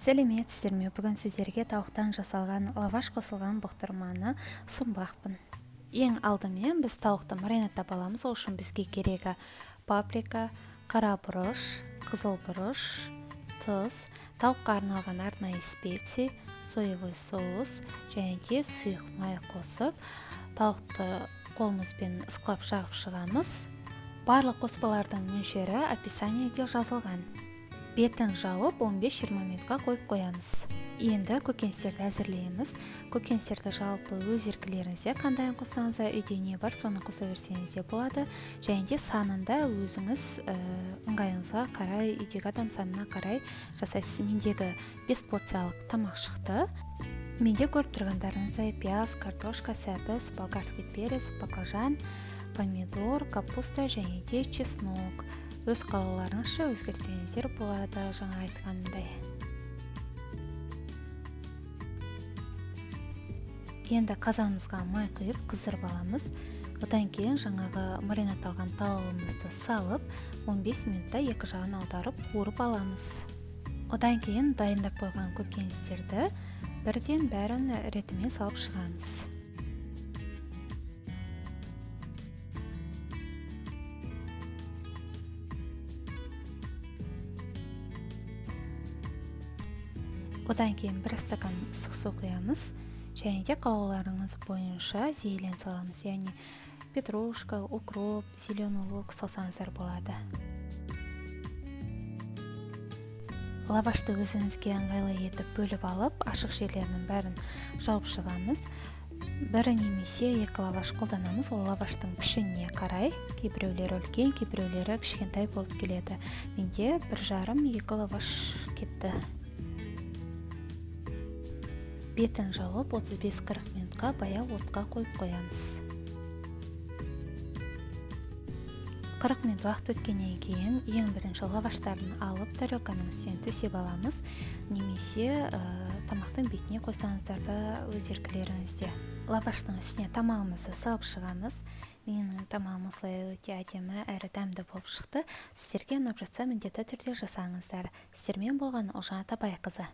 Сәлеметсіздер ме? Бүгін сіздерге тауықтан жасалған лаваш қосылған бұқтырманы ұсынбақпын. Ең алдымен біз тауықты маринадтап аламыз. Ол үшін бізге керегі паприка, қара бұрыш, қызыл бұрыш, тұз, тауыққа арналған арнайы специи, соевый соус және де сұйық май қосып, тауықты қолымызбен ысқылап жағып шығамыз. Барлық қоспалардың мөлшері описаниеде жазылған. Бетін жауып 15-20 минутқа қойып қоямыз. Енді көкөністерді әзірлейміз. Көкөністерді жалпы өз еркілеріңізде қандайын қоссаңыз да, үйде не бар соны қоса берсеңіз де болады. Және де санында өзіңіз ыңғайыңызға қарай, үйдегі адам санына қарай жасайсыз. Мендегі 5 порциялық тамақ шықты. Менде көріп тұрғандарыңыздай пияз, картошка, сәбіз, болгарский перец, баклажан, помидор, капуста және де чеснок. Өз қалауларыңызша өзгертсеңіздер болады, жаңа айтқанымдай. Енді қазанымызға май құйып қыздырып аламыз. Одан кейін жаңағы маринадталған тауығымызды салып, 15 минутта екі жағын аударып қуырып аламыз. Одан кейін дайындап қойған көкөністерді бірден бәрін ретімен салып шығамыз. Одан кейін бір стакан ыстық су құямыз және де қалауларыңыз бойынша зелень саламыз, яғни петрушка, укроп, зеленый лук салсаңыздар болады. Лавашты өзіңізге ыңғайлы етіп бөліп алып, ашық жерлерінің бәрін жауып шығамыз. Бір немесе екі лаваш қолданамыз. Ол лаваштың пішініне қарай, кейбіреулері үлкен, кейбіреулері кішкентай болып келеді. Менде бір жарым, екі лаваш кетті. Бетін жауып 35-40 минутқа баяу отқа қойып қоямыз. 40 минут уақыт өткеннен кейін ең бірінші лаваштарын алып тарелканың үстіне төсеп аламыз, немесе тамақтың бетіне қойсаңыздар да өз еркілеріңізде. Лаваштың үстіне тамағымызды салып шығамыз. Менің тамағым осылай өте әдемі әрі дәмді болып шықты. Сіздерге ұнап жатса міндетті түрде жасаңыздар. Сіздермен болған Ұлжан Атабайқызы.